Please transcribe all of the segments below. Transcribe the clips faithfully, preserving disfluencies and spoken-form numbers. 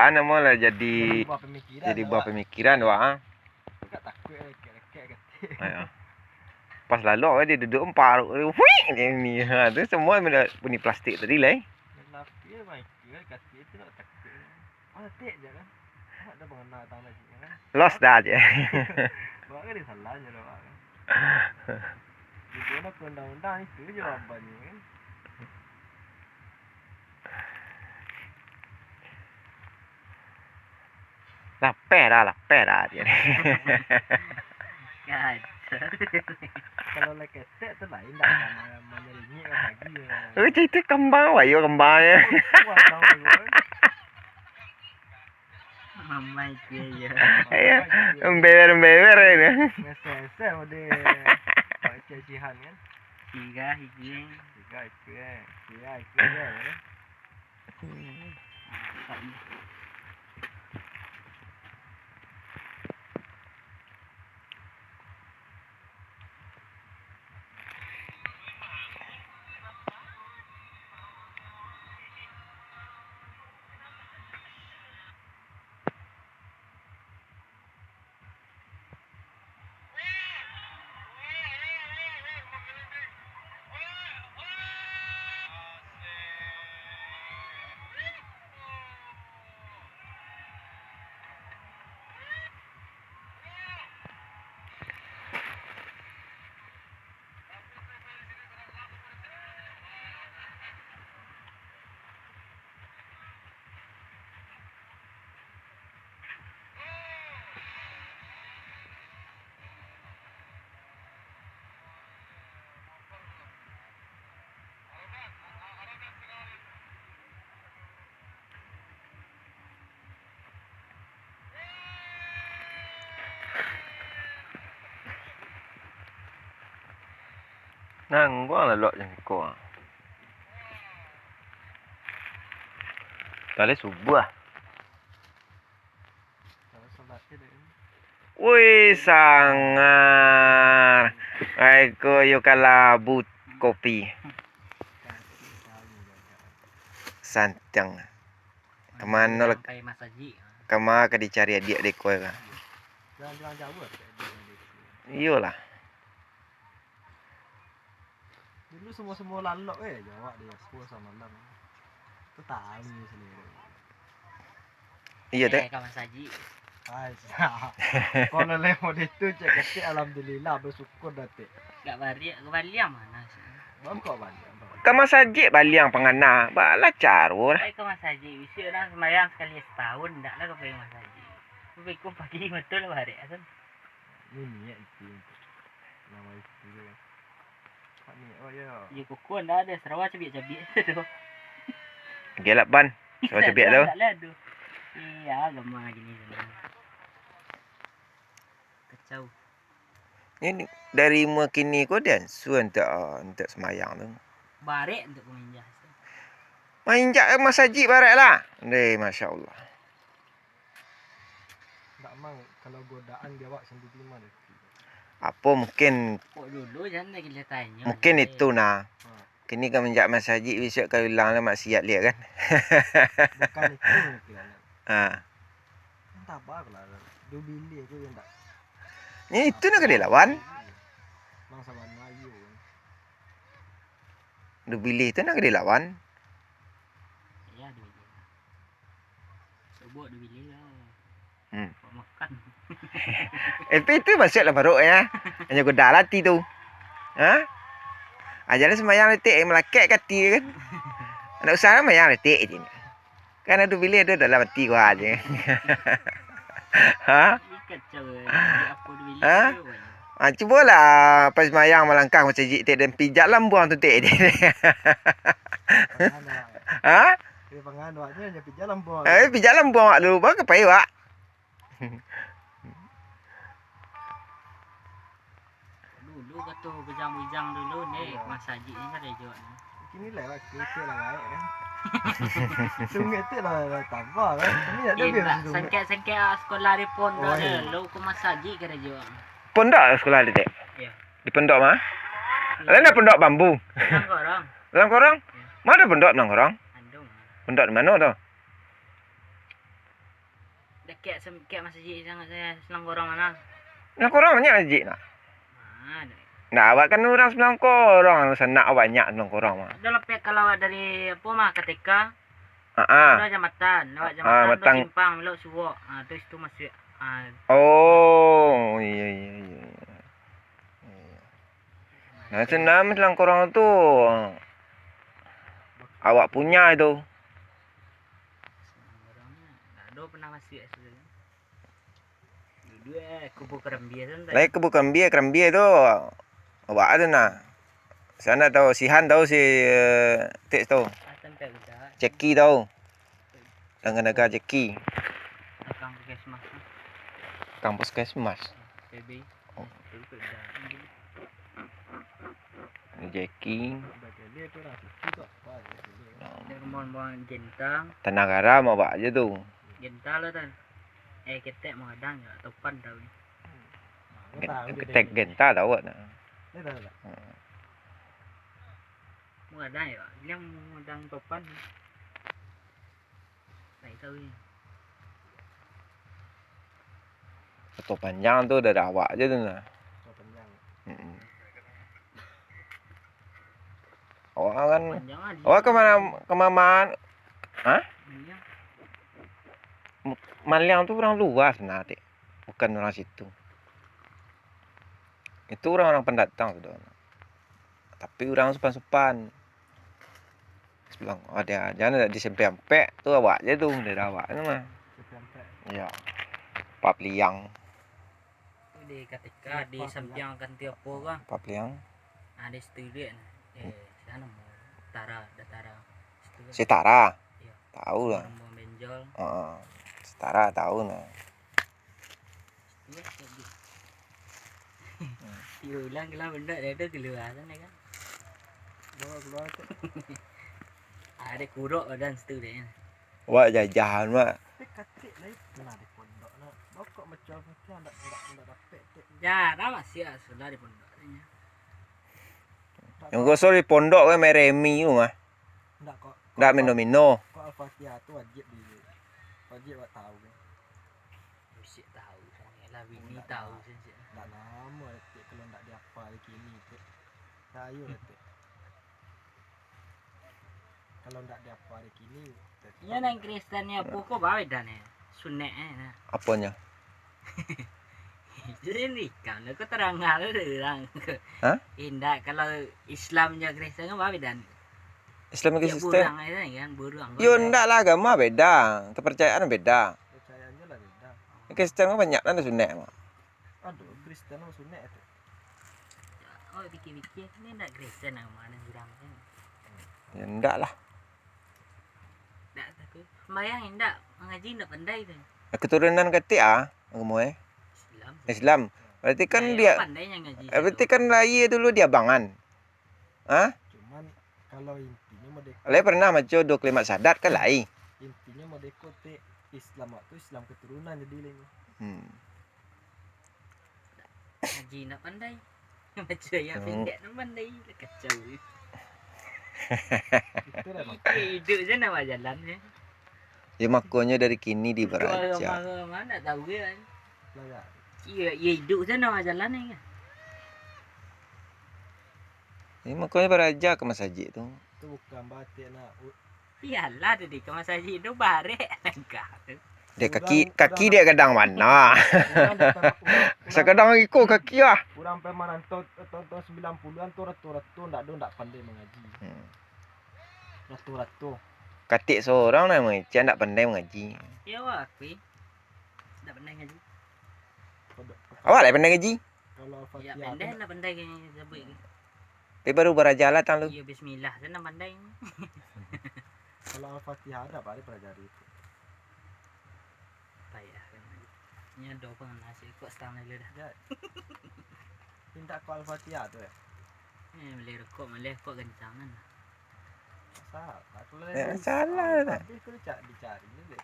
An namo lah jadi, jadi buah pamikiran, jadi buah pamikiran awak, ah. Agak takuik, lekek-lekek katik. Ayo. Pas lalok, dia duduk emparuk, huik, dia ni. Ha, tu semua benda bunyi plastik tadi lah, eh. Lelaki lah, Michael, katik tu nak takuik. Ah, tek je kan. Awak dah mangana tang tadi, kan? Los dah je. Awak kan disalah je lah, awak kan. Di mana undang-undang itu je babannyo, kan? Lapeh dah, lapeh dah, je. Kacau. Kalau lai ketek tu lain dah, sama manyeringik pagi. Oh, itu kambang, wah, iyo kambang, ya. Kuat tau tu, kan? Mamai cie, ya. Iya, embewer-embewer itu. Ngesel-ngesel mode Pak Cik Sihan, kan? Tiga hiji. Tiga hiji, eh. Tiga hiji, eh. Nangguang lalok jan siko. Tadi subuah. Woi, sangar. Ai ko yo kalabu kopi. Santiang. Kamano lah, kama ka dicari adiak dek ko ka? Iyolah. Dulu semua-semua lalok, eh, jawab dia, sepuluh samalam. Tu tahu sendiri. Iyo, Tek. Eh, ka masajik. Ai, sia. Kalau lai model tu, cek ketek, alhamdulillah, bersyukur dah, Tek. Gak bariak, ke baliang mana sih? Bang, kok baliang, bang? Ka masajik baliang pangana, balacar, wah. Ai, ka masajik, bisuak dah sembahyang sekali setahun, ndak lah ka pai masajik. Assalamualaikum pagi, betul lah bariak, kan? Ini niat itu, nama itu, kan? Iyo, kuku ndak ado, sarawa cabiak-cabiak tu. Gelap ban, sarawa cabiak tu. Ndak lah tu. Iyo, agama gini tu. Kacau. Ini dari mua kini ko diansua untuak, untuak sumbayang tu. Barek untuak paminjam. Mainjak ka masajik barek lah. Deh, Masya Allah. Ndak mang, kalau godaan di awak sandiri mah, Dek. Apo mungkin, kok dulu jan lagi lah tanyo, mungkin deh. Itu nah. Ha. Kini ka manjak masajik, bisuak ka ilang lah maksiat liak kan. Bukan itu mungkin, anak. Ha. Kan tabah lah, duo bilih tu ndak. Nyo itu nak ka dilawan. Mang sabana ayo. Duo bilih tu nak ka dilawan. Iya, duo bilih. Subuah duo bilih lah. Hmm. Buat makan. Tapi itu masuak lah paruik, ya. Hanyo goda lah ati tu. Ha? Ajalah sumbayang detik, malakek ka ati kan. Ndak usah lah sumbayang detik je. Kan ado bilih ado dalam ati ko aje. Ha? Ih, kacau, eh. Di apo duo bilih. Ha? Tu, eh? Ah, cubolah pas sumbayang malangkah masajik tek, den pijak lambuang tu tek. Ha? Eh, pijak lambuang wak dulu, baru ka pai wak. Dulu kato bujang-bujang dulu ni, iyo, masajik ni kan rejo ni. Kini lah, wak, kecil lah, baik kan. Sungai tu lah, lah tambah kan. Ini ada. Indak, sangkek-sangkek sekolah di pondok ni, lu ke masajik ka rejo. Pondok sekolah di, Tek? Iyo. Di pondok mah? Iyo. Lain dah pondok bambu. Dalam korong. Dalam korong? Iyo. Mana pondok dalam korong? Andung. Pondok di mana tu? Kek sem-, kek masajik sangat, eh, Sebelang Korong mana? Sebelang Korong banyak masajik nak. Ah, ada. Nak awak kan urang Sebelang Korong, sanak banyak Sebelang Korong mah. Ado lah, pek kalau awak dari, apo mah, K T K. Ah, ah. Ado jambatan, lewat Ah, jambatan, ado matang. Simpang, belok suok. Ah, tu situ masuak. Ah. Oh, iya, iya, iya, iya. Iya. Nah, senam Sebelang Korong tu awak punya itu. Sebelang Korong ni, tak ado pernah masuak situ. Dulu, eh, kubu Kerambia tu, entah. Lai kubu Kerambia, Kerambia tu. Awak tu nah. Sana tahu, Sihan tahu si, eh, Teks tu. Ah, sampai udah. Jackie tahu. Dagang-dagang Jackie. Belakang puskesmas tu. Belakang puskesmas. P B. Oh. Itu udah. Jackie. Udah jadi tu lah. Itu apa ya dulu? Nah. Dia rumah-rumah Genta. Tanah Garam awak je tu. Genta lah tu. Eh, ketek mah kadang ya, topan tahu. Hmm. Nah, Gen-, tahu je ketek dia. Genta tahu awak nah. Dia tahu tak? Hmm. Mah kadang ya, dia mah kadang topan. Lai tahu ni. Soto Panjang tu daerah awak je tu nah. Soto Panjang. Mm-mm. Awak kan, Panjang lah di awak ke mana, ke Maman? Hah? Panjang. M-, Maliang tu urang luar sebenarnya, Dik. Bukan urang situ. Itu urang-urang pendatang sudah. Tapi urang supan-supan. Bilang, "Oh, dia, jangan nak di Simpang Ampek tu, awak je tu, daerah awak tu mah." Simpang Ampek. Iya. Papliang. Di K T K, di Papliang. Sampiang kanti apo kah? Papliang. Nah, di situ dia. Eh, sana mau Tara, ada Tara. Situ kan. Si Tara? Iya. Tahu lah. Rumah benjol. Heeh. Si Tara tahu nah. Iya, kayak gitu. Hmm. Iya, ulang keluar benda dia tu keluar sana kan. Bawa keluar tu. Ada kurok badan situ deh. Wak jajahan, Wak. Tapi kacik lah itu lah di pondok lah. Bokok macam macam ndak, ndak, ndak dapet tu. Jarang masih lah sekolah di pondok ni. Yang gosok di pondok kan main remi tu mah. Ndak kok. Ndak mino-mino. Kok Al-Fatihah tu wajib di, wajib wak tahu kan. Bisi tahu sangaik lah, bini tahu sangaik. Ndak lamo, Tek, kalau ndak diapa di kini, Tek. Sayo lah, Tek. Kalau ndak diapa di kini, Tek. Inyo nan Kristen ni apo ko ba bedane? Sunek eh, nah. Aponyo? Jadi nikah lo ko terang lo urang. Hah? Indak, kalau Islam jo Kristen ko ba bedane? Islam jo Kristen? Burang aja kan, burang. Yo, ndak lah, agama beda, kepercayaan beda. Percayaan je lah beda. Kristen kan banyak lah sunek, Mak. Aduh, Kristen mah sunek tu. Oh, pikir-pikir, ni ndak Kristen lah, mana bilang kan? Ya, ndak lah. Ndak tahu. Sembahyang ndak, mengaji ndak pandai tu. Keturunan katik ah, agamo eh? Islam. Islam. Berarti kan dia pandai yang ngaji. Berarti kan lahir dulu di abangan. Hah? Cuman kalau intinyo modeko. Lai pernah maco duo kalimat syahadat kan lai? Intinyo modeko, Tek, Islam tu Islam keturunan jadi lai. Hmm. Ngaji nak pandai. Baca ayat pendek nak pandai. Lah kacau. Itulah, Bang. Iduik je nak bajalan je. Ya, makonyo dari kini dibaraja. Agama-agama nak tahu kan. Lah, ya. Iya, iya, iduik je nak bajalan ni kan. Ya, makonyo baraja ka masajik tu. Tu bukan batik nak u- Iyalah tadi ka masajik tu barek langkah tu. Dek kaki, kaki dek gadang bana. Sakadang iko kaki ah. Urang pai marantau tahun-tahun sembilan puluhan tu rato-rato ndak ado ndak pandai mangaji. Hmm. Rato-rato. Katik sorang lah mangecek ndak pandai mangaji. Yo, aku ndak pandai ngaji. Awak lah pandai ngaji? Kalau Al-Fatihah tu pandai ndak? Ndak pandai ngaji sabuik. Tapi baru baraja lah tang lu. Iyo, bismillah tu ndak pandai. Kalau Al-Fatihah ada, Pak, dia pelajari tu. Payah kan. Nyo do pangana sikok stang dulu dah. Ya. Minta kau Al-Fatihah tu ya. Eh, beli rokok, beli rokok kencang kan. Salah, aku lah. Ya, salah dah. Habis tu dicari, dicari ni deh.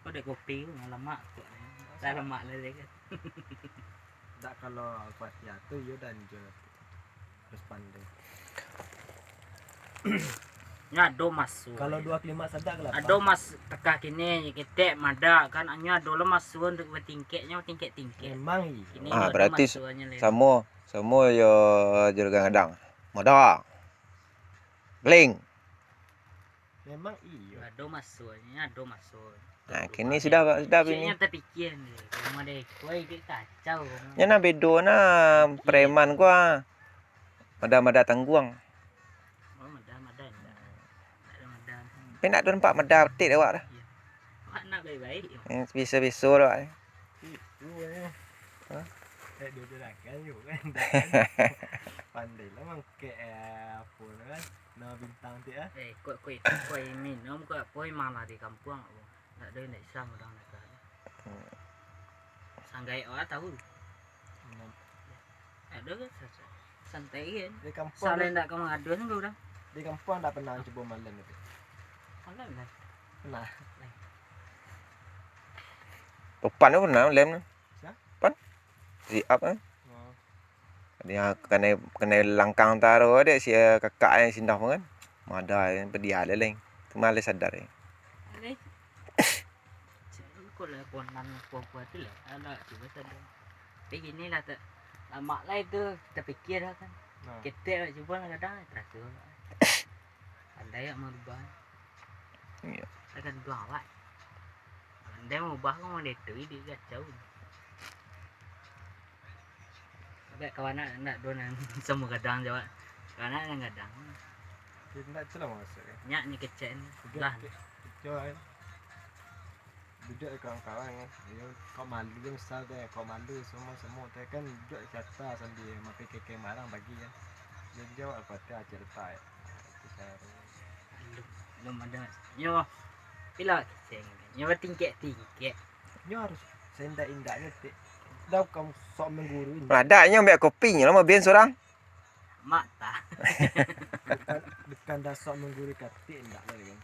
Kau dek kopi tu, lamak kok. Dah lamak lah dia kan. Dak, kalau Al-Fatihah tu, yo dan jo harus pandai. Nyo ado maso. Kalau dua kalimat sadak ka lapan. Ado mas tekah kini, ketek, madak, kan, nyo ado lo maso untuk batingkeknyo, tingkek-tingkek. Memang iyo. Kini Ah, ado berarti maso nyo, Lin. Samo, samo yo juragan gadang. Madak. Bling. Memang iyo. Ado maso, nyo ado maso. Nah, kini sudah, sudah bini. Ceknyo tapikia ni. Rumah dek kau, kacau. Nyo nah bedo nah preman gua. Madak-madak tangguang. Oh, madak-madak indak. Indak ado madak. Tapi indak ado nampak madak betik dek awak dah. Iyo. Awak nak baik-baik. Eh, biso-biso lah. Itu, eh. Hah? Eh, dia juragan juga kan. Pandai lah mangkek, eh, apo tu kan. Nama bintang tu, ah. Eh, kok, kok, kok minum, kok apo, malah di kampuang, apo. Ndak ado, ndak bisa urang nakal. Hmm. Sanggaik awak tahu. Hmm. Ndak ado kan, sa-, sa-, santai kan. Di kampuang Salah tu, ndak ka mangadu kan urang. Di kampuang ndak pernah cubo malem itu? Malem lah. Pernah. Topan tu pernah malem tu. Sia? Pan? Si Ap kan? Oh. Dia kanai, kanai langkang taro dek si, eh, kakak yang sindah pun kan. Madah, padiah lai. Tu malah sadar. Alai. Cakap ko lah ponan ko-ko tu lah. Alah, cubo sadar. Tapi kini lah tak, lamak lai tu tapikia lah kan. Nah. Ketek lah cubo lah kadang teratur. Pandai awak marubah. Iyo. Tagantuang awak. Pandai maubah ko model tu, ide kacau. Agak kawan nak, nak do nan samo gadang jo awak. Kawan nak nan gadang. Indak tu lah maksud e. Nyak ni kecek ni. Lah. Kecek, kecek, eh. Duduak jo kawan-kawan kan. Iyo, kok malu misal tu, kok malu samo-samo tu kan duduak di ateh sambia mampikirkan barang pagi kan. Jadi awak kuatir acil letak. Itu cara. Belum, belum ado. Nyo, pilo kisah nyo. Nyo batingkek-tingkek. Nyo harus seindak-indaknyo, Tik. Dah bukan sok menggurui. Ado nyo ambiak kopi nyo lah, mabian surang. Mak tah. Bukan, bukan dah sok menggurui katik, indak lah kan.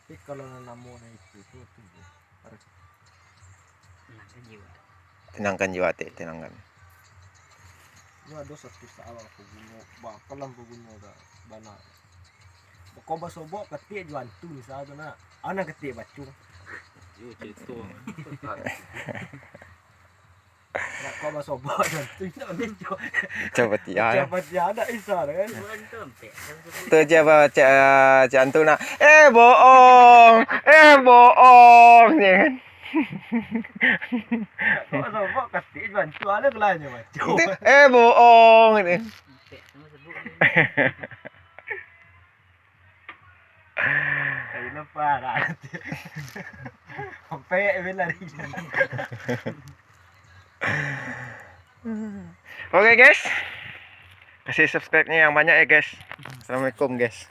Tapi kalau namo nah itu tu, tu harus Tenangkan jiwa. Tenangkan jiwa, Tik, tenangkan. Nyo ado satu soalan aku guno, bakal lah aku guno dah bana. Kau basobok katik jo antu misal tu nak. Ana katik bacung. Yo, cerita. Nak kau basobok jo antu, nak basobok. Capati ah. Capati ada isa kan. Tu je apa cak, cak antu nak. Eh, bohong. Eh, bohong. Ye kan? Kok sobok katik bantu ada kelanya macam. Eh, bohong ni. Ayo lepas dah. Sampai bila lari. Oke, guys. Kasih subscribe-nya yang banyak ya, guys. Assalamualaikum, guys.